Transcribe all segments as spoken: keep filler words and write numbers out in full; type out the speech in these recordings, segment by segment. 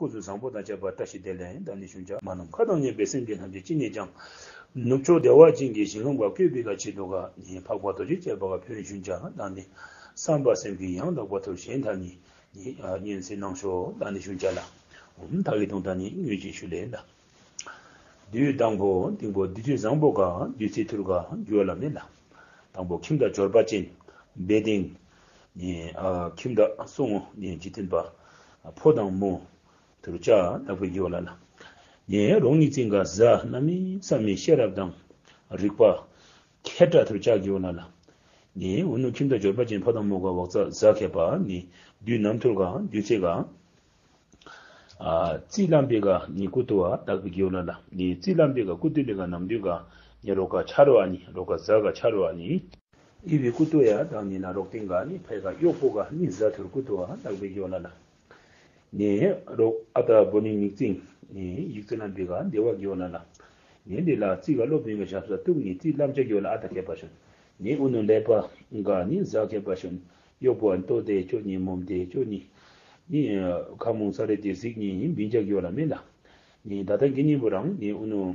སྐུ་གཟུགས་བཟང་པོ་དང་བཅས་པ་བཀྲ་ཤིས་བདེ་ལེགས་དང་ནི་ཞུ་ཅ། མ་ནམ་མཁའ་དང་མཉམ་པའི་སེམས་ཅན་ཐམས་ཅད་ཅི་ནས་ཀྱང་། ནུབ་ཕྱོགས་བདེ་བ་ཅན་གྱི་ཞིང་ཁམས་ཀ་བཀོད་པའི་ག་ཆེད་དུ་ག་ནི་འཕགས་པ་རྡོ་རྗེ་ཅན་པ་ག་ཕན་ཡོན་ཞུ་ཅ་དང་ནི་བསམ་པ་སེམས་ཀྱི་ཡང་དག་པ་ཐུགས་གཞན་དག་ནི་ནི་ཨ་སྙན་སེང་གནང་ཤོག་དང་ནི་ཞུ་ཅ་ལགས། ཨོམ་ད་གི་དུང་ད་ནི་དངོས་གཞི་ཞུ་ལེ་ལགས། དུས་དང་པོ་དིང་པོ་དུས་ཚོད་བཟང་པོ་ག་དུས་ཚོད་ཐུར་ག་འགྱུར་བ་ལ་མེད་ལགས། དང་པོ་ཁྱིམ་བདག་འབྱོར་པ་ཅན་བེ་ཏིང་ནི་ཨ་ཁྱིམ་བདག་སོང་ནི་འཇིག་རྟེན་པ་ཕོ་དང་མོ་ཐུར་ཅ་དག་པའི་འགྱུར་བ་ལ་ལགས། ནི་རོགས་ནི་ཙིང་ག་གཟའ་གནམ་མེད་ས་མེད་ཤེས་རབ་དང་རིག་པ་མཁས་དྲགས་ཐུར་ཅ་འགྱུར་བ་ལ་ལགས། ནི་ཨུ་ནུ་ཁྱིམ་བདག་འབྱོར་པ་ཅན་ཕོ་དང་མོ་ག་བག་ཚ་གཟའ་མཁས་པ་ནི་དུས་ནམ་ཐུར་ག་དུས་ཚོད་ག་ཨ་རྩིས་ལམ་པའི་ག་ནི་སྐུ་ཐུག་པ་དག་པའི་འགྱུར་བ་ལ་ལགས། ནི་རྩིས་ལམ་པའི་ག་སྐུ་ཐུག་པའི་ག་ནམ་དུས་ག་ནི་རོགས་ག་ཆ་རོགས་ཨ་ནི་རོགས་ག་གཟའ་ག་ཆ་རོགས་ཨ་ནི་ཨི་བི་སྐུ་ཐུག་ཡ་དང་ནི་ན་རོགས་ཏིང་ག་ནི་ཕའི་ག་གཡོག་པོ་ག་ནི་གཟའ་ཐུར་སྐུ་ཐུག་པ་དག་པའི་འགྱུར་བ་ལ་ལགས། ནི་རོགས་ཨ་ད་བོ་ནི་ཉིག་ཙིང་ནི་ཡིག་རྩིས་ལམ་པའི་ག་བདེ་བ་འགྱུར་བ་ལ་ལགས། ནི་འདི་ལ་རྩིས་ག་སློབ་དཔོན་ག་ཞབས་ས་གཏུགས་ནི་རྩིས་ལམ་ཅ་འགྱུར་བ་ལ་ཨ་ད་མཁས་པ་ཤོན། ནི་ཨུ་ནུ་ལེ་པ་ག་ནི་གཟའ་མཁས་པ་ཤོན། གཡོག་པོ་ཨན་ཏོ་དེ་ཅོ་ནི་མོམ་དེ་ཅོ་ནི། ནི་ཁ་མོང་ས་རེ་དེ་གཟིགས་ནི་བིན་ཅ་འགྱུར་བ་ལ་མེད་ལགས། ནི་ད་ལྟ་གི་ནི་བུ་རང་ནི་ཨུ་ནུ་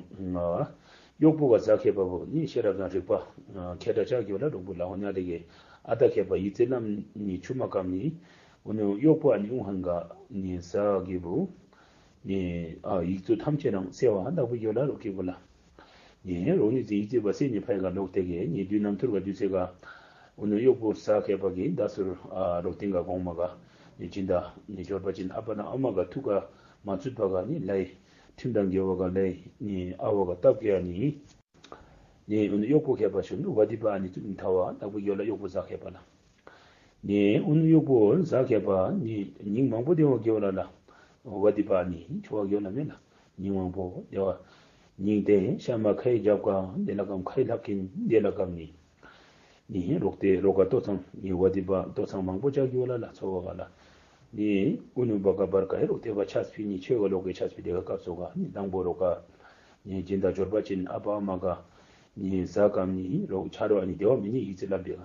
གཡོག་པོ་ག་གཟའ་མཁས་པ་བུ་ནི་ཤེས་རབ་དང་རིག་པ་མཁས་དྲགས་ཅ་འགྱུར་བ་ལ་རོགས་བུ་ལ་ཧོ་ཉ་དེ་གི་ཨ་ད་མཁས་པ་ཡིག་རྩིས་ལམ་ནི་ཆུ་མ་ཀམ་ནི་ཨུ་ནུ་གཡོག་པོ་ཨ་ནི་ཨུ་ཧན་ག་ནི་གཟའ་གི་བུ་ནི་ཨ་ཡིག་རྩིས་ཐམས་ཅད་རང་གསལ་བ་དག་པའི་འགྱུར་བ་ལ་རོགས་ཀྱི་བུ་ལ། ནི་རོགས་ནི་ཙིང་ཡིག་རྩིས་པ་སེ་ནི་ཕའི་ག་ལོག་དེ་གི་ནི་དུས་ནམ་ཐུར་ག་དུས་ཚོད་ག་ཨུ་ནུ་གཡོག་པོ་གཟའ་མཁས་པ་གི་ད་སུར་ཨ་རོགས་ཏིང་ག་གོང་མ་ག་ནི་སྦྱིན་བདག་ནི་འབྱོར་པ་ཅན་ཨ་པ་དང་ཨ་མ་ག་ཐུགས་ག་མ་ཚུད་པ་ག་ནི་ལའི་ཁྲིམས་དང་འགལ་བ་ག་ལའི་ནི་ཨ་བ་ག་སྟབས་ཀྱི་ཨ་ནི། ནི་ཨུ་ནུ་གཡོག་པོ་མཁས་པ་ཤོན་ནུ་བ་དི་པ་ཨ་ནི་ཚུ་ནི་ཐ་བ་དག་པའི་འགྱུར་བ་ལ་གཡོག་པོ་གཟའ་མཁས་པ་ལ། ནི་ཨུ་ནུ་གཡོག་པོ་གཟའ་མཁས་པ་ནི་ཉིན་མང་པོ་དེ་བ་འགྱུར་བ་ལ་ལ། བ་དི་པ་ནི་ཆོ་བ་འགྱུར་བ་ལ་མེད་ལ། ཉིན་མང་པོ་དེ་བ། ཉིན་དེ་ཤ་མ་ཁའི་རྒྱབ་ཀ་དེ་ལ་ཀམ་ཁའི་ལྷབ་ཀིན་དེ་ལ་ཀམ་ནི། ནི་རོགས་དེ་རོགས་ག་ལྟོ་ཚང་ནི་བ་དི་པ་ལྟོ་ཚང་མང་པོ་ཅ་འགྱུར་བ་ལ་ལ་ཚོ་བ་ག་ལ། ནི་ཨུ་ནུ་བ་ག་བར་ག་ཧེ་རོགས་དེ་བ་ཆས་པི་ནི་ཆོས་ག་ལོག་གི་ཆས་པི་དེ་ག་སྐབས་སུ་ག་ནི་དང་པོ་རོགས་ག། ནི་སྦྱིན་བདག་འབྱོར་པ་ཅན་ཨ་པ་ཨ་མ་ག། ནི་གཟའ་ཀམ་ནི་རོགས་ཆ་རོགས་ཨ་ནི་དེ་བ་མི་ནི་ཡིག་རྩིས་ལམ་པའི་ག།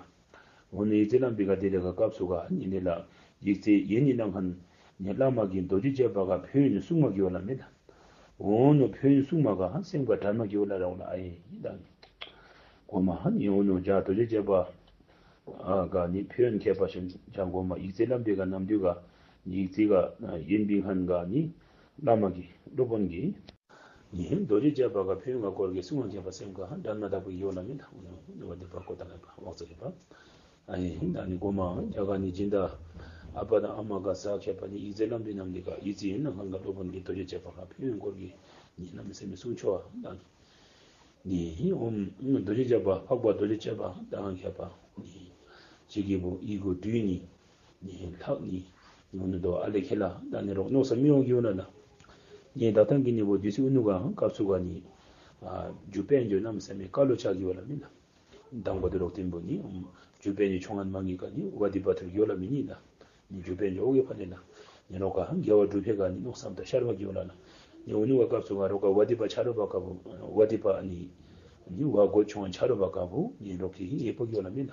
འོ་ནི་ཡིག་རྩིས་ལམ་པའི་ག་དེ་ལས་ག་སྐབས་སུ་ག་ནི་ནི་ལ་ཡིག་རྩིས་ཡེ་ནི་ནང་ཁན་ནི་བླ་མ་གི་རྡོ་རྗེ་བཅས་པ་ག་ཕན་ཡོན་གསུང་མ་གི་བ་ལ་མེད་ལ། འོ་ནི་ཕན་ཡོན་གསུང་མ་ག་སེམས་ག་དྲན་མ་གི་བ་ལ་རང་ལ་ཨ་ཡེ་ད་ནི། གོ་མ་ནི་འོ་ནི་ཇ་རྡོ་རྗེ་བཅས་པ་ཨ་ག་ནི་ཕན་ཡོན་མཁས་པ་ཤོན་ཇ་གོ་མ་ཡིག་རྩིས་ལམ་པའི་ག་ནམ་དུས་ག་ཡིག་རྩིས་ག་ཡིན་པའི་ཁན་ག་ནི་བླ་མ་གི་སློབ་དཔོན་གི། ནི་རྡོ་རྗེ་བཅས་པ་ག་ཕན་ཡོན་ག་སྐོར་གི་གསུང་བ་མཁས་པ་སེམས་ག་དྲན་མ་དག་པའི་ཡོ་ལ་མེད་ལ། འོ་ནི་བ་དི་པ་ཀོ་ད་མཁས་པ་བག་ཚ་མཁས་པ། ཨ་ཡེ་ད་ནི་གོ་མ་ཇ་ག་ནི་སྦྱིན་བདག་ཨ་པ་དང་ཨ་མ་ག་གཟའ་མཁས་པ་ནི་ཡིག་རྩིས་ལམ་པའི་ནམ་དུས་ག་ཡིག་རྩིས་ཡིན་ན་གང་ག་སློབ་དཔོན་གི་རྡོ་རྗེ་བཅས་པ་ག་ཕན་ཡོན་སྐོར་གི་ནི་གནམ་མེད་ས་མེད་གསུང་ཆོག་ཨ་ད་ནི། ནི་ཨོམ་རྡོ་རྗེ་བཅས་པ་འཕགས་པ་རྡོ་རྗེ་བཅས་པ་དང་མཁས་པ་ནི་ཇི་གི་བུ་ཡི་གུ་དུས་ནི་ནི་ལྷག་ནི་ནི་འུ་ནུ་དོ་ཨ་ལེ་ཁེ་ལ་ད་ནི་རོགས་མནོ་བསམ་མི་འོང་གི་འོ་ན་ལ། ནི་ད་ཐང་གི་ནི་བོ་དུས་སི་འུ་ནུ་ག་སྐབས་སུ་ག་ནི་ཨ་རྒྱུ་དཔལ་འབྱོར་གནམ་མེད་ས་མེད་དཀའ་ལོ་ཆགས་གི་འོ་ལ་མིན་ལ། དང་པོ་དུ་རོགས་ཏེན་བུ་ནི་རྒྱུ་དཔལ་འབྱོར་ཆུང་ངན་མང་གི་ག་ནི་བ་དི་པ་ཐུར་གི་འོ་ལ་མིན་ནི་ལ། ནི་རྒྱུ་དཔལ་འབྱོར་འོ་གི་ཕ་ལེ་ལ། ནི་རོགས་ག་དགེ་བ་སྒྲུབ་ཕེ་ག་ནི་མནོ་བསམ་ད་ཤར་བ་གི་འོ་ལ་ལ། ནི་འུ་ནུ་ག་སྐབས་སུ་ག་རོགས་ག་བ་དི་པ་ཆ་རོགས་པ་ག་བུ་བ་དི་པ་ནི་ནི་བ་གོ་ཆུང་ངན་ཆ་རོགས་པ་ག་བུ་ནི་རོགས་ཀྱི་ཡེ་པོ་གི་འོ་ལ་མིན་ལ།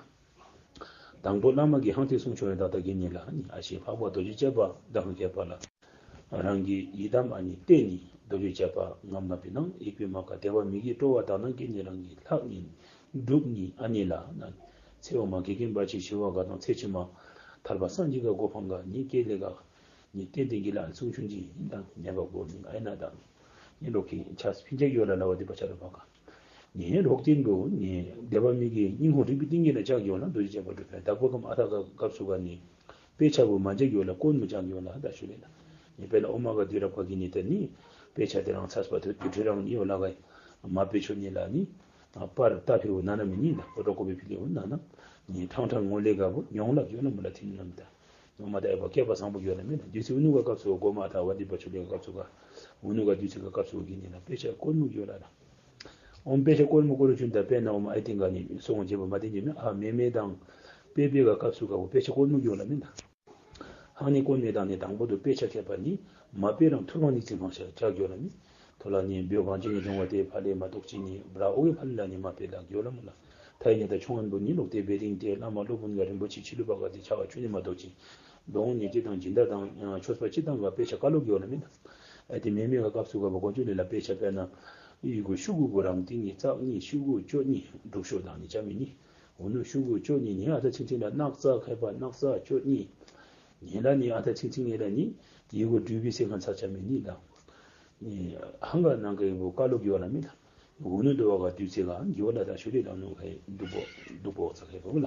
དང་པོ་བླ་མ་གི་ཧང་ཏེ་གསུང་ཆོས་ཡོད་ད་ལྟ་གི་ནི་ལ་ནི་ཨ་ཤེ་འཕགས་པ་རྡོ་རྗེ་བཅས་པ་དང་མཁས་པ་ལ། རང་གི་ཡི་དམ་ཨ་ནི་བསྟེན་ནི་རྡོ་རྗེ་བཅས་པ་ངམ་ན་པི་ནང་ཡེག་པའི་མ་ཀ་དེ་བ་མི་གི་སྤྲོ་བ་དག་ན་གི་ནི་རང་གི་ལྷག་ནི་སྒྲུབ་ནི་ཨ་ནི་ལ་ན། ཚེ་འོ་མ་གེ་གེན་བ་ཆེ་ཞི་བ་ག་དང་ཚེ་ཕྱི་མ་ཐར་པ་སངས་རྒྱས་ག་གོ་འཕང་ག་ནི་སྐྱེ་ལེ་ག་ནི་བསྟེན་ཏེ་གི་ལ་གསུང་ཆུན་གྱི་ཡིན་དང་ཉེ་བ་གོ་ནི་ཨ་ཡ་ན་དང་ནི་ལོ་གི་ཆ་སྤིན་ཆ་ཡོད་ལ་ལ་བ་དི་པ་ཆ་རོགས་པ་ག། ནི་རོགས་ཏེན་བུ་ནི་དེ་བ་མི་གི་སྙིང་ཁོང་རིག་པའི་ཏིང་གི་ལ་ཆགས་ཡོད་ན་རྡོ་རྗེ་བཅས་པ་སྒྲུབ་པའི་བདག་པོ་གམ་ཨ་ཐ་ག་སྐབས་སུ་ག་ནི་དཔེ་ཆ་བུ་མ་འཇལ་ཡོད་ལ་ཀོན་མུ་ཅང་ཡོད་ལ་ད་ཞུ་ལེ་ལ། ནི་དཔེ་ལ་ཨོ་མ་ག་དུས་རབས་ག་གི་ནི་ད་ནི་དཔེ་ཆ་དེ་རང་ཚས་པ་དུ་དུ་ཁྲི་རང་ནི་ཡོད་ལ་ག་མ་དཔེ་ཆོ་ནི་ལ་ནི་པར་ལྟ་ཕི་བུ་ན་ན་མི་ནི་ལ་ཕོ་ཊོ་ཀོ་པི་ཕི་ལི་བུ་ན་ན་ནི་ཁྲང་ཁྲང་ངོ་ལེ་ག་བུ་ཉོང་ལ་ཡོད་ལ་མུ་ལ་ཐིན་ན་མི་ད། ངོ་མ་ད་ཨེ་བ་སྐལ་པ་བཟང་པོ་ཡོད་ལ་མེད་ན་དུས་སི་འུ་ནུ་ག་སྐབས་སུ་གོ་མ་ཐ་བ་དི་པ་ཆུ་ལེ་ག་སྐབས་སུ་ག་འུ་ནུ་ག་དུས་སི་ག་སྐབས་སུ་གི་ནི་ལ་དཔེ་ཆ་ཀོན་མུ་ཡོད་ལ་ལ། ཨོམ་དཔེ་ཆ་ཀོན་མུ་ཀོ་རུ་ཆུན་ད་དཔེ་ན་ཨོམ་ཨའི་ཏིང་ག་ནི་སོང་བྱེད་པ་མ་དེ་ཉི་མེ་ཨ་མེ་མེ་དང་དཔེ་དཔེ་ག་སྐབས་སུ་ག་བུ་དཔེ་ཆ་ཀོན་མུ་ཡོད་ལ་མེད་ན། ཧང་ནི་ཀོན་མེ་དང་ནི་དང་པོ་དུ་དཔེ་ཆ་མཁས་པ་ནི་མ་དཔེ་རང་ཐུར་བ་ནི་ཚིག་མང་ཤ་ཆ་ཡོད་ལ་མེད། ཐོ་ལ་ནི་བོད་གངས་ཅན་གྱི་ལྗོངས་པ་དེ་ཕ་ལེ་མ་གཏོགས་ཅི་ནི་བྲ་ཨོ་གི་ཕ་ལེ་ལ་ནི་མ་དཔེ་ལ་ཡོད་ལ་མུ་ལ། ཐ་ཡི་ནི་ད་ཆུང་ངན་བུ་ནི་ལོག་དེ་བེ་ཏིང་དེ་བླ་མ་སློབ་དཔོན་ག་རིན་པོ་ཆེ་ཆི་ལུ་པ་ག་དེ་ཆ་བ་ཆུ་ནི་མ་གཏོགས་ཅི། མདོ་དབང་ཉེར་གཅིག་དང་སྦྱིན་བདག་དང་ཆོས་པ་སྤྱིར་བཏང་ག་དཔེ་ཆ་བཀའ་སློབ་ཡོད་ལ་མེན་ན། ཨ་དེ་མེན་མེན་ག་སྐབས་སུ་ག་བ་གོ་ཅུ་ལེ་ལ་དཔེ་ཆ་དཔེར་ན་ཡི་གུ་ཤུ་གུ་གུ་རམ་ཏིང་ངེ་རྩ་གཉིས་ཤུ་གུ་བཅུ་གཉིས་སྒྲུབ་ཤོག་དང་ནི་ཅ་མེ་ནི། འོ་ནུ་ཤུ་གུ་བཅུ་གཉིས་ནི་ཨ་ད་ཚིང་ཚིང་ལ་སྣག་ཚ་མཁས་པ་སྣག་ཚ་བཅུ་གཉིས། ཉེ་ལ་ནི་ཨ་ད་ཚིང་ཚིང་ངེ་ལ་ནི་ཡི་གུ་འབྲུ་བི་སེ་ཁན་ཚ་ཅ་མེ་ནི་དང་། ནི་ཧང་ག་ནང་གི་བུ་བཀའ་སློབ་ཡོད་ལ་མེན་ན། འོ་ནུ་དོ་བ་ག་དུས་ཚེ་ག་འགྱོ་ལ་ད་ཤུ་རི་ལ་ནུ་ག་འདུག་པོ་འདུག་པོ་ཚ་མཁས་པ་ལ།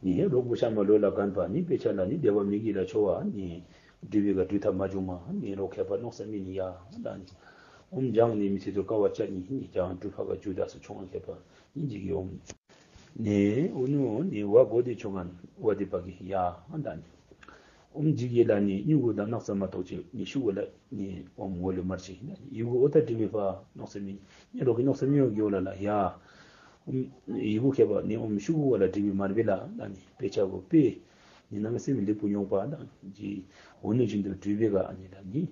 ནི་རོག་པོ་ཤ་མ་ལོ་ལ་གན་པ་ནི་དཔེ་ཆ་ལ་ནི་བདེ་བ་མི་དགེ་ལ་ཆོ་བ་ནི་འབྲུ་བི་ག་འབྲུ་ཐབས་མ་བྱུང་མ་ནི་རོག་མཁས་པ་སྣོག་ས་མེ་ནི་ཡ་ད་ནི། ཨོམ་ལྗང་ནི་མི་ཚེ་དུ་ཀ་བ་ཅ་ནི་ནི་ལྗང་འབྲུ་ཕ་ག་འབྲུ་ད་སུ་ཆུང་མཁས་པ་ནི་འཇིག་གི་ཨོམ། ནི་འུ་ནུ་ནི་བ་གོ་དེ་ཆུང་ངན་བ་དེ་པ་གི་ཡ་ཨ་ད་ནི། ཨོམ་འཇིག་གི་ལ་ནི་སྨྱུ་གུ་དང་སྣག་ཚ་མ་གཏོགས་ཅི་ནི་ཤུ་གུ་ལ་ནི་ཨོམ་འོ་ལུ་མར་ཅི་ཡི་གུ་འོ་ད་འབྲུ་བི་ཕ་སྣོག་ས་མེ་ནི་རོག་གི་སྣོག་ས་མེ་ཡོ་གི་འོ་ལ་ལ་ཡ། ཨོམ་ཡི་གུ་མཁས་པ་ནི་ཨོམ་ཤུ་གུ་འོ་ལ་འབྲུ་བི་མར་བི་ལ་ད་ནི་དཔེ་ཆ་གོ་དཔེ་ནི་ནང་སེམས་ལེགས་པོ་ཡོང་པ་ད་ནི་འོ་ནུ་བཞིན་དུ་འབྲུ་བི་ག་ཨ་ནི་ད་ནི།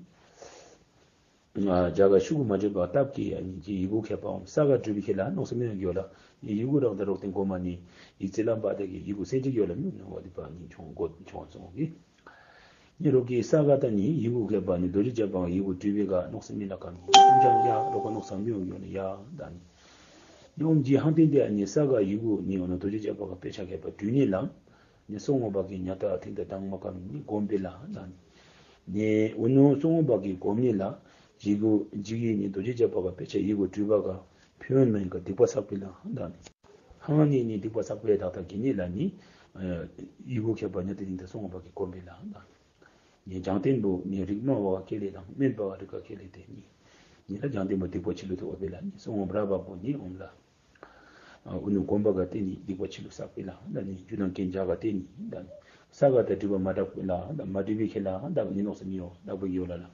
ང་རྒྱ་གར་ཤུ་གུ་མ་བརྗོད་པ་སྟབས་ཀྱིས་ཨ་ནི་ཀྱི་ཡི་གུ་མཁས་པའམ་ས་ག་འབྲུ་བི་ཁེ་ལ་སྣོག་ས་མེ་ཡོད་ལ། ཡི་གུ་རང་དང་རོག་སྟེང་གོ་མ་ནི་ཡིག་རྩིས་ལམ་པ་དེ་གི་ཡི་གུ་སེན་ཅིག་ཡོད་ལ་མི་ནུ་བ་དེ་པ་ནི་ཆུང་གོ་ཆུང་སོང་གི། ནི་རོག་གི་ས་ག་ད་ནི་ཡི་གུ་མཁས་པ་ནི་རྡོ་རྗེ་རྒྱ་པ་ཡི་གུ་འབྲུ་བི་ག་སྣོག་ས་མེ་ལ་ཀ་ནི་ཡང་ཡང་རོག་ག་སྣོག་ས་མེ་ཡོད་ལ་ཡ་ད་ནི། ནི་ཨོམ་ཇི་ཧང་ཏེན་དེ་ཨ་ནི་ས་ག་ཡི་གུ་ནི་འོ་ན་རྡོ་རྗེ་རྒྱ་པ་ག་དཔེ་ཆ་མཁས་པ་འབྲུ་ནི་ལ། ནི་སོ་ངོ་བ་གི་ཉ་ཏ་ཐིང་ཏ་དང་མ་ཀ་མི་ནི་སྒོམ་པི་ལ་ད་ནི། ནི་འུ་ནུ་སོ་ངོ་བ་གི་སྒོམ་ནི་ལ་ཡི་གུ་ཇི་གི་ནི་རྡོ་རྗེ་རྒྱ་པ་ག་དཔེ་ཆ་ཡི་གུ་འབྲུ་བ་ག་ཕན་མེན་ག་སྡིག་པ་བསགས་པི་ལ་ད་ནི། ཧང་ནི་ནི་སྡིག་པ་བསགས་པི་ད་ད་གི་ནི་ལ་ནི་ཡི་གུ་མཁས་པ་ཉ་ཏ་ཐིང་ཏ་སོ་ངོ་བ་གི་སྒོམ་པི་ལ་ད་ནི། ནི་བྱང་བསྟན་པོ་ནི་རིགས་མ་བ་ག་ཁེ་ལེ་དང་དམན་པ་ག་རིགས་ག་ཁེ་ལེ་དེ་ནི། ནི་ལ་བྱང་བསྟན་པོ་སྡིག་པ་ཆི་ལུ་ཐོབ་པི་ལ་ནི་སོ་ངོ་བ་ར་བ་པོ་ནི་འོམ་ལ། ཨ་འུ་ནུ་སྒོམ་པ་ག་ཏེ་ནི་སྡིག་པ་ཆི་ལུ་བསགས་པི་ལ་ད་ནི་རྒྱུ་དང་རྐྱེན་བྱ་ག་ཏེ་ནི་ད་ནི་ས་ག་ད་འབྲུ་བ་མ་དག་པི་ལ་ད་མ་འབྲུ་བི་ཁེ་ལ་ད་ནི་སྣོག་ས་མེ་ཡོ་དག་པི་ཡོ་ལ་ལ།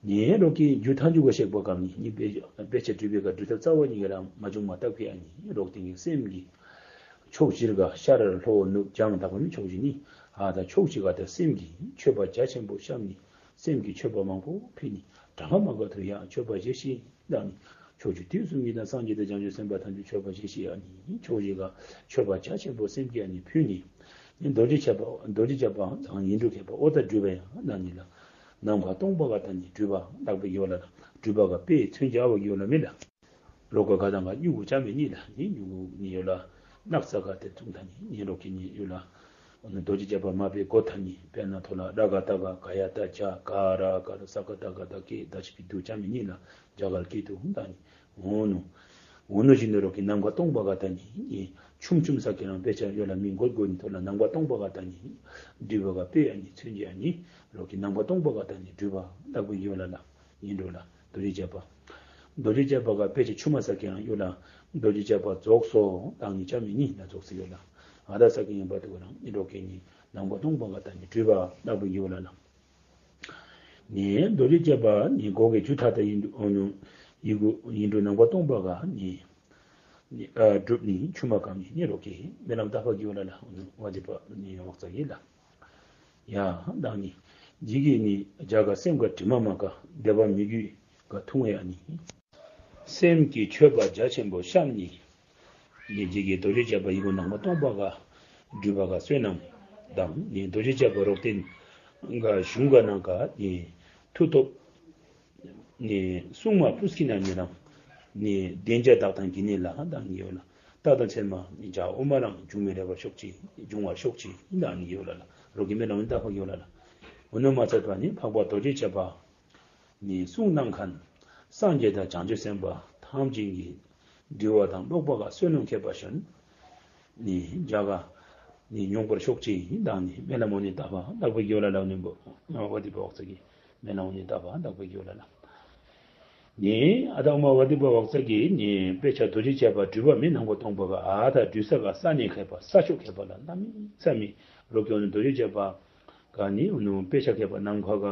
ནི་རོག་གི་རྒྱུ་ཐ་འཇུག་ག་ཤེག་པ་གམ་ནི་ནི་དཔེ་དཔེ་ཆ་འབྲུ་བི་ག་འབྲུ་ཐབས་རྩ་བ་ཉིད་ཀ་རང་མ་བྱུང་མ་དག་པི་ཨ་ནི་རོག་ཏིང་གི་སེམས་ཀྱི་ཕྱོགས་བཞིར་ག་ཤར་ལྷོ་ནུབ་བྱང་དག་པ་མི་ཕྱོགས་བཞི་ནི་ཨ་ད་ཕྱོགས་བཞི་ག་ད་སེམས་ཀྱི་མཆོད་པ་རྒྱ་ཆེན་པོ་བཤམས་ནི་སེམས་ཀྱི་མཆོད་པ་མང་པོ་ཕུལ་ནི་གྲངས་མ་ག་ཐུ་ཡང་མཆོད་པ་བཞེས་ཤིག་ད་ནི་ཕྱོགས་བཅུ་དུས་གསུམ་གྱི་ད་སངས་རྒྱས་དང་བྱང་ཆུབ་སེམས་དཔའ་ཐམས་ཅད་མཆོད་པ་བཞེས་ཤིག་ཨ་ནི་ཕྱོགས་བཞི་ག་མཆོད་པ་རྒྱ་ཆེན་པོ་སེམས་ཀྱི་ཨ་ནི་ཕུལ་ནི། ནི་རྡོ་རྗེ་རྒྱ་པ་རྡོ་རྗེ་རྒྱ་པ་དང་ཡིག་འབྲུ་མཁས་པ་ཨོ་ད་འབྲུ་བ་ཡང་ད་ནི་ལ། ནམ་མཁའ་སྟོང་པ་ག་ད་ནི་འབྲུ་བ་དག་པི་ཡོ་ལ་ལ། འབྲུ་བ་ག་དཔེ་མཚོན་བྱ་བ་ཡོ་ལ་མེ་ལ། རོག་ག་ག་དང་ག་སྨྱུ་གུ་ཅ་མེ་ནི་ལ་ནི་སྨྱུ་གུ་ནི་ཡོ་ལ། སྣག་ཚ་ག་ཏེ་ཐུང་ད་ནི་ནི་རོག་གི་ནི་ཡོ་ལ། རྡོ་རྗེ་རྒྱ་པ་མ་པའི་གོ་ད་ནི་དཔེར་ན་ཐོ་ལ་ར་ག་ད་ག་ག་ཡ་ད་ཇ་ག་ར་ག་ར་ས་ག་ད་ག་ད་ཀེ་ད་ཅི་པི་དུ་ཅ་མེ་ནི་ལ་ཇ་ག་ཀེ་དུ་ཧུང་ད་ནི། འོ་ནུ། འོ་ནུ་བཞིན་དུ་རོག་གི་ནམ་མཁའ་སྟོང་པ་ག་ད་ནི་ཆུམ་ཆུམ་ས་ཀེ་རང་དཔེ་ཆ་ཡོ་ལ་མི་འགོད་དགོས་ནི་ཐོ་ལ་ནམ་མཁའ་སྟོང་པ་ག་ད་ནི་འབྲུ་བ་ག་དཔེ་ཨ་ནི་མཚོན་བྱ་ཨ་ནི་རོག་གི་ནམ་མཁའ་སྟོང་པ་ག་ད་ནི་འབྲུ་བ་དག་པི་ཡོ་ལ་ལ། ཡིག་འབྲུ་ལ་རྡོ་རྗེ་རྒྱ་པ། རྡོ་རྗེ་རྒྱ་པ་ག་དཔེ་ཆ་ཆུ་མ་ས་ཀེ་རང་ཡོ་ལ་རྡོ་རྗེ་རྒྱ་པ་རྫོགས་སོ་དང་ནི་ཅ་མེ་ནི་ལ་རྫོགས་སི་ཡོ་ལ། ཨ་ད་ས་ཀེ་ཡིན་པ་དུ་ག་རང་ནི་རོག་གི་ནི་ནམ་མཁའ་སྟོང་པ་ག་ད་ནི་འབྲུ་བ་དག་པི་ཡོ་ལ་ལ། ནི་རྡོ་རྗེ་རྒྱ་པ་ནི་གོ་གི་ཇུ་ཐ་ད་ཡིག་འབྲུ་ཨོ་ནུ་ཡིག་གུ་ཡིག་འབྲུ་ནམ་མཁའ་སྟོང་པ་ག་ནི་ནི་ཨ་གྲུབ་ནི་ཆུ་མ་གམ་ནི་ནི་རོག་གི་མེ་ལམ་ད་པ་གི་ཡོ་ལ་ལ་ཨོ་ནུ་བ་དི་པ་ནི་འོག་ཚ་གི་ལ། ཡ་དང་ནི་ཇི་གི་ནི་རྒྱ་ག་སེམས་ག་དྲི་མ་མ་ག་བདེ་བ་མི་རྒྱུ་ག་ཐུང་ཡ་ནི། སེམས་ཀྱི་མཆོད་པ་རྒྱ་ཆེན་པོ་བཤམས་ནི། ནི་ཇི་གི་རྡོ་རྗེ་རྒྱ་པ་ཡི་གུ་ནང་མ་སྟོང་པ་ག་སྒྲུབ་པ་ག་བསོད་ནམས་དང་ནི་རྡོ་རྗེ་རྒྱ་པ་རོག་སྟེང་ག་གཞུང་ག་ནང་ག་ནི་མཐུ་སྟོབས་ནི་སྲུང་མ་པུས་ཀི་ན་ནི་རང་ནི་བདེན་བྱ་དག་དང་གི་ནི་ལ་དང་ནི་ཡོ་ལ། རྟགས་དང་མཚན་མ་ནི་བྱ་དབུ་མ་རང་འབྱུང་མི་རེ་བ་ཤོག་ཅིག་འབྱུང་བ་ཤོག་ཅིག་དང་ནི་ཡོ་ལ་ལ། རོག་གི་མེ་ལམ་ནི་ད་པ་ཡོ་ལ་ལ། འོ་ནུ་མ་ཚད་པ་ནི་འཕགས་པ་རྡོ་རྗེ་རྒྱ་པ། ནི་གསུང་གནང་མཁན། སངས་རྒྱས་དང་བྱང་ཆུབ་སེམས་དཔའ་ཐམས་ཅད་ཀྱི་འདྲི་བ་དང་ཀློག་པ་ག་བསོད་ནམས་མཁས་པ་གཞོན། ནི་རྒྱ་ག་ནི་མྱོང་བར་ཤོག་ཅིག་དང་ནི་མེ་ལམ་འོ་ནི་ད་པ་དག་པི་ཡོ་ལ་ལ་ནི་བོ་བ་དི་པ་འོག་ཚ་གི་མེ་ལམ་འོ་ནི་ད་པ་དག་པི་ཡོ་ལ་ལ། ནི་ཨ་ད་འོ་མ་བ་དི་པ་འོག་ཚ་གི་ནི་དཔེ་ཆ་རྡོ་རྗེ་རྒྱ་པ་སྒྲུབ་པ་མི་ནང་པ་སྟོང་པ་ག་ཨ་ད་སྒྲུབ་ས་ག་ས་ནི་མཁས་པ་ས་ཕྱོགས་མཁས་པ་ལ་གནམ་མེད་ས་མེད་རོག་གི་འོ་ནི་རྡོ་རྗེ་རྒྱ་པ་ག་ནི་འོ་ནུ་དཔེ་ཆ་མཁས་པ་ནམ་མཁའ་ག་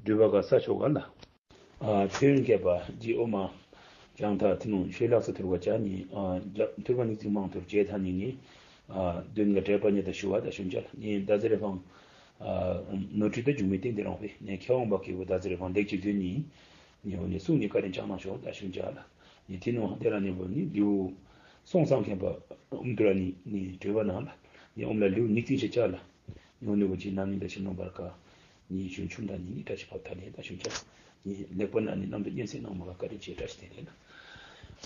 སྒྲུབ་པ་ག་ས་ཕྱོགས་ག་ལ། ཨ་ཕན་མཁས་པ་ཇི་ཨོ་མ་ཇང་ཐ་ཐི་ནུ་ཤེ་ལག་ས་ཐུར་བ་ཅ་ནི་ཨ་ཐུར་བ་ནི་ཚིག་མང་ཐུར་ཇེ་ཐ་ནི་ནི་ཨ་དོན་ག་འབྲེལ་པ་ཉེ་ད་ཞུ་བ་ད་ཞུན་ཅ་ལ་ནི་ད་ཟེར་རེ་ཕང་ཨ་ནོར་འཁྲུལ་ད་འབྱུང་མི་བསྟན་ཏེ་རང་བས་ནི་མཁས་དབང་པ་སྐྱེས་བུ་ད་ཟེར་རེ་ཕང་ལེགས་ཀྱི་དོན་ནི་ནི་འོ་ནི་གསུང་ནི་བཀའ་དྲིན་བསྐྱངས་གནང་ཤོག་ད་ཞུན་ཅ་ལ་ནི་ཐི་ནུ་དེ་ར་ནི་བོ་ནི་ལིའུ་སོང་སང་མཁན་པ་ཨུམ་ཐུར་བ་ནི་ནི་གྲོལ་བ་ན་ལ་ནི་ཨོམ་ལ་ལིའུ་ནི་ཚིག་ཤེ་ཅ་ལ། ཉོན་ནུ་བ་ཅིག་རྣམ་སྨིན་ད་ཅི་ནོ་བར་ཀ། ཉི་ཤུ་ཆུང་ད་ཉི་ནི་བཀྲ་ཤིས་འཕགས་ཐ་ལེ་ད་ཤུ་ཅ། ཉི་ལེགས་པར་ན་ནི་རྣམ་དུ་སྙན་གསན་གནང་མ་ག་བཀའ་དྲིན་ཆེ་བཀྲ་ཤིས་བདེ་ལེགས་ན།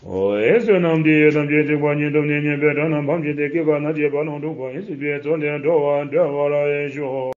ཨོ་ཨེ་བསོད་ནམས་འདི་ཡིས་ཐམས་ཅད་གཅིག་པ་ཉིད་དུ་ནི་ཉེས་པའི་དགྲ་རྣམས་ཕམ་བྱས་ཏེ། སྐྱེ་རྒ་ན་འཆིའི་རྦ་ཀློང་འཁྲུགས་པ་ཡི། སྲིད་པའི་མཚོ་ལས་འགྲོ་བ་སྒྲོལ་བར་ཤོག།